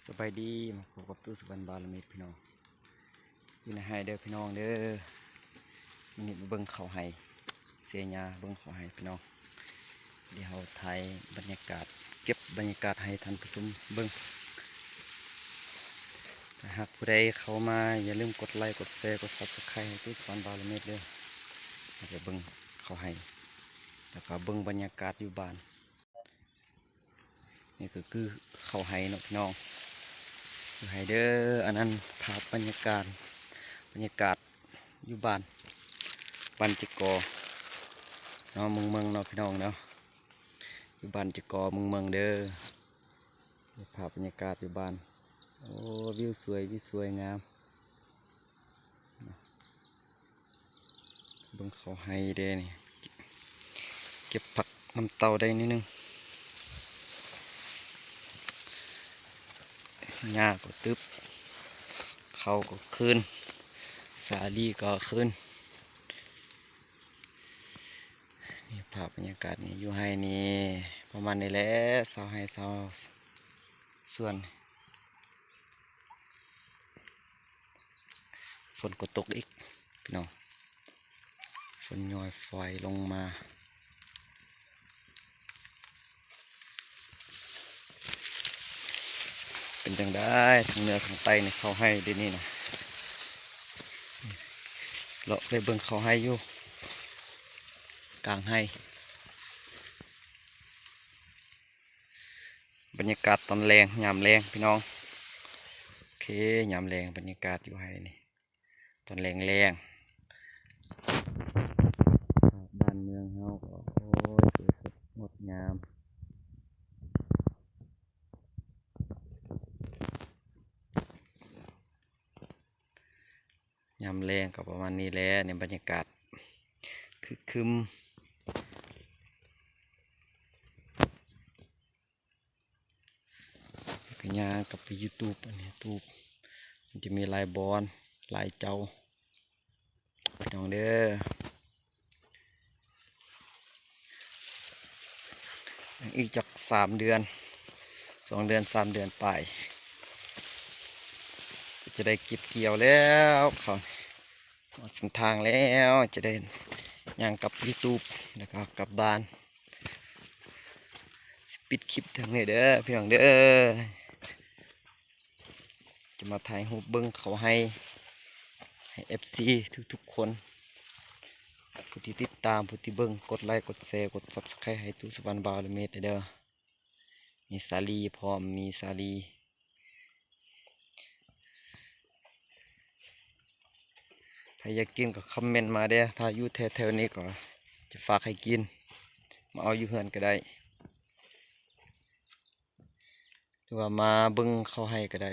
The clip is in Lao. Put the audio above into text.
ສະບາຍດີ ມາພົບກັບຕູ້ສຸວັນ ບ່າວລະເມັດ ພີ່ນ້ອງ. ຢູ່ໃນໄຮ່ເດີພີ່ນ້ອງເດີ. ມື້ນີ້ມາເບິ່ງເຂົ້າໄຮ່ ເສຍຫຍ້າ ເບິ່ງເຂົ້າໄຮ່ພີ່ນ້ອງ. ດຽວເຮົາຖ່າຍບັນຍາກາດ ເກັບບັນຍາກາດໃຫ້ທ່ານຜູ້ຊົມເບິ່ງ. ຖ້າຫາກຜູ້ໃດເຂົ້າມາ ຢ່າລືມກົດໄລ ກົດແຊ ກົດ Subscribe ໃຫ້ຕູ້ສຸວັນ ບ່າວລະເມັດເດີ. ເຮົາຈະເບິ່ງເຂົ້າໄຮ່ ແລ້ວກໍເບິ່ງບັນຍາກາດຢູ່ບ້ານ. ນີ້ກໍຄືເຂົ້າໄຮ່ເນາະພີ່ນ້ອງ ເຂົ້າໄຮ່ເດີ. ອັນນັ້ນພາບບັນຍາກາດ ບັນຍາກາດຢູ່ບ້ານ ບ້ານຈະກໍເນາະ ເມືອງເມືອງເນາະພີ່ນ້ອງເນາະ ຢູ່ບ້ານຈະກໍ ເມືອງເມືອງເດີ. ພາບບັນຍາກາດຢູ່ບ້ານ ໂອ້ ວິວສວຍ ວິວສວຍງາມ. ເບິ່ງເຂົ້າໄຮ່ເດ້ນີ້ ເກັບຜັກນ້ຳເຕົ້າໄດ້ໜ້ອຍໜຶ່ງ. ຫຍ້າກໍຕຶບ ເຂົ້າກໍຄືນ ສາລີກໍຄືນ. ນີ້ພາບບັນຍາກາດນີ້ ຢູ່ໄຮ່ນີ້ປະມານນີ້ແຫຼະ ຊາວໄຮ່ຊາວສວນ. ຝົນກໍຕົກອີກພີ່ນ້ອງ ຝົນຍ້ອຍຝອຍລົງມາ. ເປັນຈັ່ງໃດ ທາງເໜືອທາງໃຕ້ນີ້ ເຂົ້າໄຮ່ດຽວນີ້ນະ ເລາະໄປເບິ່ງເຂົ້າໄຮ່ຢູ່ກາງໄຮ່. ບັນຍາກາດຕອນແລງ ຍາມແລງພີ່ນ້ອງ. ໂອເຄ ຍາມແລງ ບັນຍາກາດຢູ່ໄຮ່ນີ້ ຕອນແລງໆ ບ້ານເມືອງເຮົາກໍ ໂອ້ຍ ສວຍສົດງົດງາມ. ຍາມແລງກໍປະມານນີ້ແຫຼະ ໃນບັນຍາກາດຄຶກຄື້ມ. ກໍຍ່າງກັບໄປຢູ່ຕູບ ອັນນີ້ຕູບ ມັນຈະມີຫຼາຍບ່ອນ ຫຼາຍເຈົ້າພີ່ນ້ອງເດີ. ອີກຈັກສາມເດືອນ ສອງເດືອນ ສາມເດືອນປາຍ ຈະໄດ້ເກັບກ່ຽວແລ້ວ ເຂົ້າຮອດເສັ້ນທາງແລ້ວ ຈະໄດ້ຍ່າງກັບຢູ່ຕູບ ແລ້ວກໍກັບບ້ານ. ປິດຄລິບທາງນີ້ເດີພີ່ນ້ອງເດີ ຈະມາຖ່າຍຮູບເບິ່ງເຂົ້າໄຮ່ ໃຫ້ເອັຟຊີທຸກໆຄົນ ຜູ້ທີ່ຕິດຕາມ ຜູ້ທີ່ເບິ່ງ ກົດໄລ ກົດແຊ ກົດ Subscribe ໃຫ້ຕູ້ສຸວັນ ບ່າວລະເມັດເດີ. ມີສາລີພ້ອມ ມີສາລີ ໃຜຢາກກິນກໍຄອມເມັນມາເດີ ຖ້າຢູ່ແຖວໆນີ້ກໍຈະຝາກໃຫ້ກິນ ມາເອົາຢູ່ເຮືອນກໍໄດ້ ຫຼືວ່າມາເບິ່ງເຂົ້າໄຮ່ກໍໄດ້.